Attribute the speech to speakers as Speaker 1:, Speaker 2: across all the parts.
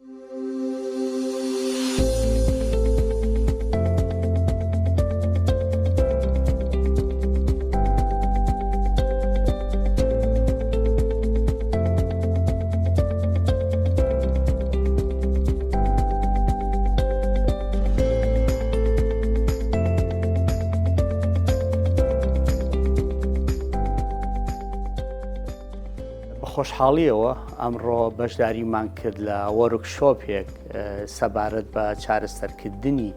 Speaker 1: بە خۆشحاڵیەوە ئەمڕۆ بەشداریمان کرد لە وۆرکشۆپێک سەبارەت بە چارەسەرکردنی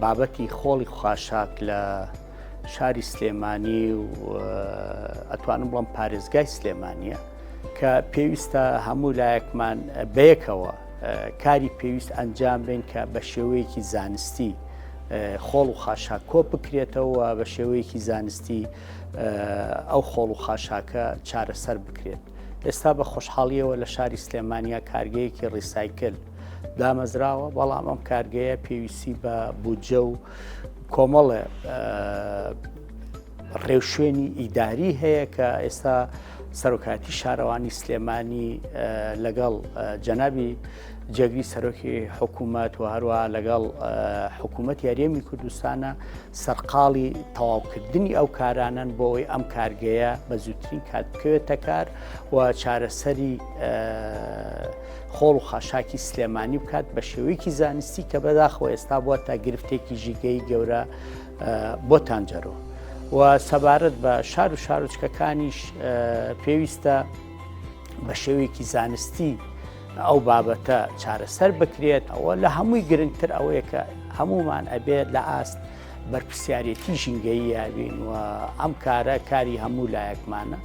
Speaker 1: بابەتی خۆڵی خاشاک لە شاری سلێمانی و ئەتوانم بڵم پارێزگای سلێمانیە کە پێویستە هەموو لایەکمان بەیەکەوە کاری پێویست ئەنجام بین کە بە شێوەیەکی زانستی خۆڵ و خاشاک کۆ بکرێتەوە بە شێوەیەکی زانستی ئەو خۆڵ و خاشاکە چارەسەر بکرێت. ئێستا بە خۆشحاڵیەوە لە شاری سلێمانیا کارگەیەکی ڕیسایکل دامەزراوە، بەڵام ئەم کارگەیە پێویستی بە بودجە و کۆمەڵێ ڕێوشوێنی ئیداری هەیە کە ئێستا سەرۆکایەتی شارەوانی سلێمانی لەگەڵ جەنابی جێگری سەرۆکی حکوومەت و هەروە لەگەڵ حکوومەت یاریێمی کوردستانە سەرقاڵی تەواوکردنی ئەو کارانەن بۆ ئەوەی ئەم کارگەیە بە زووترین کات بکەوێتە کار و چارەسەری خۆڵ و خاشاکی سلێمانی بکات بە شێوەیەکی زانستی کە بەداخەوە ئێستا بووە تا گرفتێکی ژیگەی گەورە بۆ تانجەرۆ و سەبارەت بە شار و شارۆچکەکانیش پێویستە بە شێوەیەکی زانستی ئەو بابەتە چارەسەر بکرێت ئەوە لە هەمووی گرنگتر ئەوەیە کە هەمومان ئەبێت لە ئاست بەرپسیارەتی ژینگەیی یاوین و ئەم کارە کاری هەموو لایەکمانە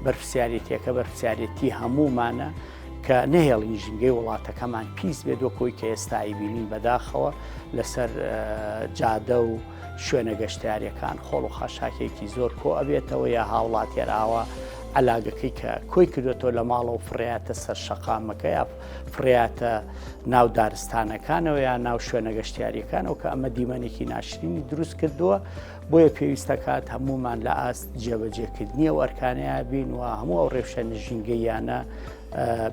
Speaker 1: بەرپسیارەتیەکە بەرپسیارەتی هەمومانە کە نەهێڵین ژینگەی وڵاتەکەمان پیس بێت وەکۆی کە ئێستا ئەیبینین بەداخەوە لەسەر جادە و شوێنە گەشتیاریەکان خۆڵ و خاشاکێکی زۆر کۆ ئەبێتەوە یا هاوڵاتیەر ئاوا عەلاگەکەی کە کۆی کردوێتەوە لە ماڵەوە فڕیاتە سەر شەقامەکە یا فڕیاتە ناو دارستانەکانەوە یا ناو شوێنە گەشتیاریەکانەوە کە ئەمە دیمەنێکی ناشرینی دروست کردووە بۆیە پێویستەکات هەمومان لە ئاست جێبەجێکردنی ئەو ئەرکانەیە بین و هەموو ئەو ڕێوشێنە ژینگەییانە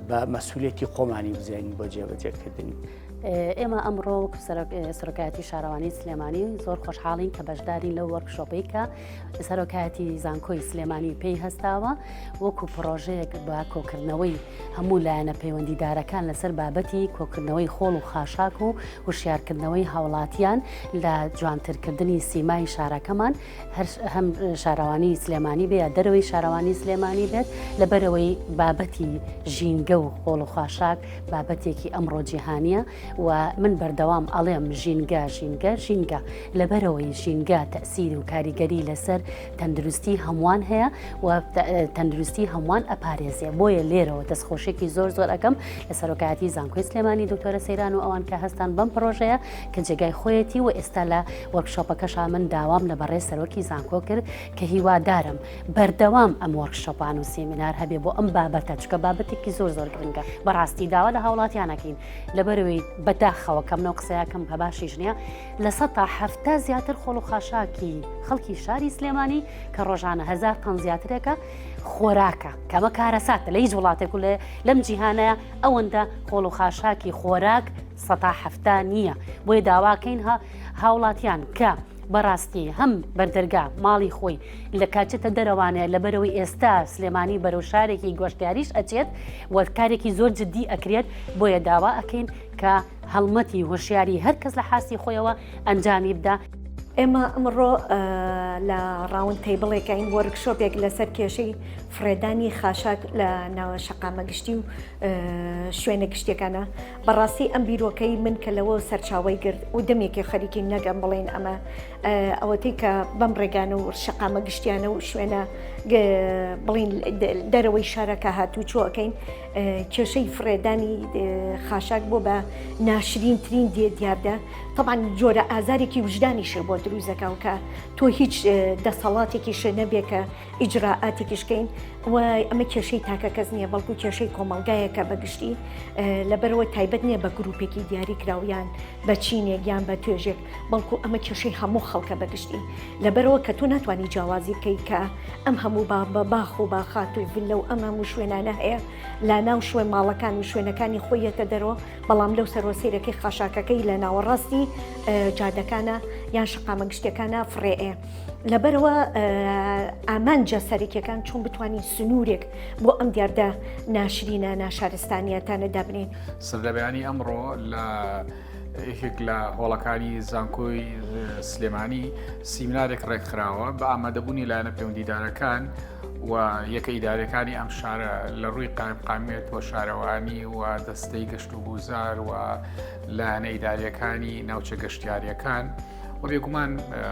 Speaker 1: بە مەسوولێتی خۆمانی بزانین بۆ جێبەجێکردنی.
Speaker 2: ئێمە ئەمڕۆ وەکو سەرۆکایەتی شارەوانی سلێمانی زۆر خۆشحاڵین کە بەشدارین لەو workshop ەی کە سەرۆکایەتی زانکۆی سلێمانی پێی هەستاوە وەکو پڕۆژەیەک بە کۆکردنەوەی هەموو لایەنە پەیوەندیدارەکان لەسەر بابەتی کۆکردنەوەی خۆڵ و خاشاک و هوشیارکردنەوەی هاوڵاتیان لە جوانترکردنی سیمای شارەکەمان هەر هەم شارەوانی سلێمانی بێ یا دەرەوەی شارەوانی سلێمانی بێت لەبەرەوەی بابەتی ژینگە و خۆڵ و خاشاک بابەتێکی ئەمڕۆ جیهانیە و من بەردەوام ئەڵێم ژینگە ژینگە ژینگە لەبەرەوەی ژینگە تەسیر و کاریگەری لەسەر تەندروستی هەمووان هەیە و تەندروستی هەمووان ئەپارێزێ بۆیە لێرەوە دەستخۆشێکی زۆر زۆر ئەەکەم لە سەرۆکایەتی زانکۆی سلێمانی دکتۆرە سەیران و ئەوان کە هەستان بەم پرۆژەیە کە جێگای خۆیەتی و ئێستا لە workshop ەکەشا من داوام لە بەڕێز سەرۆکی زانکۆ کرد کە هیوادارم بەردەوام ئەم workshop ان و سیمینار هەبێ بۆ ئەم بابەتە چکە بابەتێکی زۆر زۆر گرنگە بەڕاستی داوا لە هاوڵاتیانەکەین لەبەرەوەی بەداخەوە کەم نەو قسەیەکەم کە باشیش نییە 70% زیاتر خۆڵ و خاشاکی خەڵکی شاری سلێمانی کە ڕۆژانە هزار تەن زیاترێکە خۆراکە کەمە کارەساتە لە هیچ وڵاتێک و لەم جیهانەیە ئەوەندە خۆڵ و خاشاکی خۆراک 70% نییە بۆیە داواکەین هاوڵاتیان کە بەڕاستی هەم بەردەرگا ماڵی خۆی لە کاچێتە دەرەوانەیە لەبەرەوەی ئێستا سلێمانی بەرەو شارێکی گۆشتیاریش ئەچێت و کارێکی زۆر جددی ئەکرێت بۆیە داوا ئەکەین کە هەڵمەتی هۆشیاری هەر کەس لە حاستی خۆیەوە ئەنجامی بدا.
Speaker 3: ئێمە ئەمڕۆ لە round table ێکین workshop ێک لەسەر کێشەی فڕێدانی خاشاک لە ناوە شەقامە گشتی و شوێنە گشتیەکانە بەڕاستی ئەم بیرۆکەی من کە لەوە سەرچاوەی گرت و دەمێکی خەریکین نەگەم بڵێن ئەمە ئەوەتەی کە بەم ڕێگانە و شەقامە گشتیانە و شوێنە بڵین دەرەوەی شارەکە هاتوو چۆکەین کێشەی فڕێدانی خاشاک بۆ بە ناشرینترین دێ دیاردە طبعا جۆرە ئازارێکی وژدانیشە بۆ دروزەکە و کە تۆ هیچ دەسەڵاتێکیشە نەبێ کە ئیجرائاتێکیش کەین. و ئەمە کێشەی تاکە کەس نییە بەڵکو کێشەی کۆمەڵگایەکە بە گشتی لەبەرەوە تایبەت نییە بە گروپێکی دیاری کراویان بە چینێک یان بە توێژێک بەڵکو ئەمە کێشەی هەموو خەڵکە بە گشتی لەبەرەوە کە تۆ ناتوانانی جیاوازی بکەیت کە ئەم هەموو با بە باخ و باخات و ڤلە و ئەم هەموو شوێنانە هەیە لە ناو شوێن ماڵەکان و شوێنەکانی خۆی یەتە دەرەوە بەڵام لەو سەرەوە سەیرەکەی خاشاکەکەی لە ناوەڕاستی جادەکانە یان شەقامە گشتیەکانە فڕێئێ. لەبەرەوە ئامانجە سەرەکیەکان چۆن بتوانین سنوورێک بۆ ئەم دیاردە ناشرینە ناشارستانیەتانە دابنین.
Speaker 4: سەرلەبەیانی ئەمڕۆ لە یەکێک لە هۆڵەکانی زانکۆی سلێمانی سیمینارێک ڕێکخراوە بە ئامادەبوونی لایەنە پەیوەندیدارەکان و یەکە ئیدارەکانی ئەم شارە لە ڕووی قایمقامیەت و شارەوانی و دەستەی گەشت و گوزار و لایەنە ئیداریەکانی ناوچە گەشتیاریەکان و بێگومان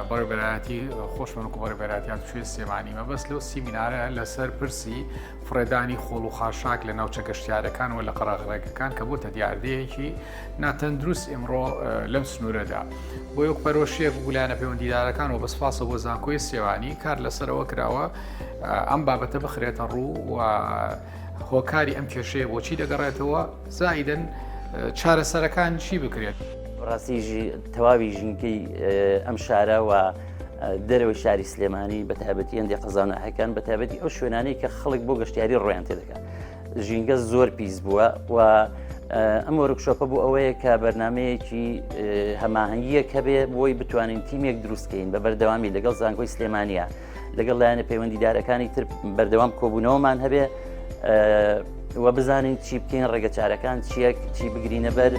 Speaker 4: بەڕێوەبەرایەتی خۆشمان وەکو بەڕێوەبەرایەتی هاتوچۆی سلێمانی مەبەست لەو سیمینارە لەسەر پرسی فڕێدانی خۆڵ و خاشاک لە ناوچە گەشتیارەکان و لە قەراغ ڕێگەکان کە بۆتە دیاردەیەکی ناتەندروست ئمڕۆ لەم سنوورەدا بۆ یەک پەرۆشیەک گولانە پەیوەندیدارەکان و بەسپاسە بۆ زانکۆی سێوانی کار لەسەرەوە کراوە ئەم بابەتە بخرێتە ڕوو و هۆکاری ئەم کێشەیە بۆچی دەگەڕێتەوە زائیدەن چارەسەرەکان چی بکرێت؟
Speaker 5: بەڕاستی تەواوی ژینگەی ئەم شارە و دەرەوەی شاری سلێمانی بە تایبەتی هەندێک قەزانەکان بە تایبەتی ئەو شوێنانەی کە خەڵک بۆ گەشتیاری ڕۆیان تێ دەکات ژینگە زۆر پیس بووە و ئەم workshop ە بۆ ئەوەیە کە بەرنمەیەکی هەماهەنگیەک هەبێ بۆی بتوانین تیمێک دروستکەین بە بەردەوامی لەگەڵ زانکۆی سلێمانیا لەگەڵ لایەنە پەیوەندیدارەکانی تر بەردەوام کۆبوونەوەمان هەبێ و بزانین چی بکەین ڕێگەچارەکان چییە چی بگرینە بەر.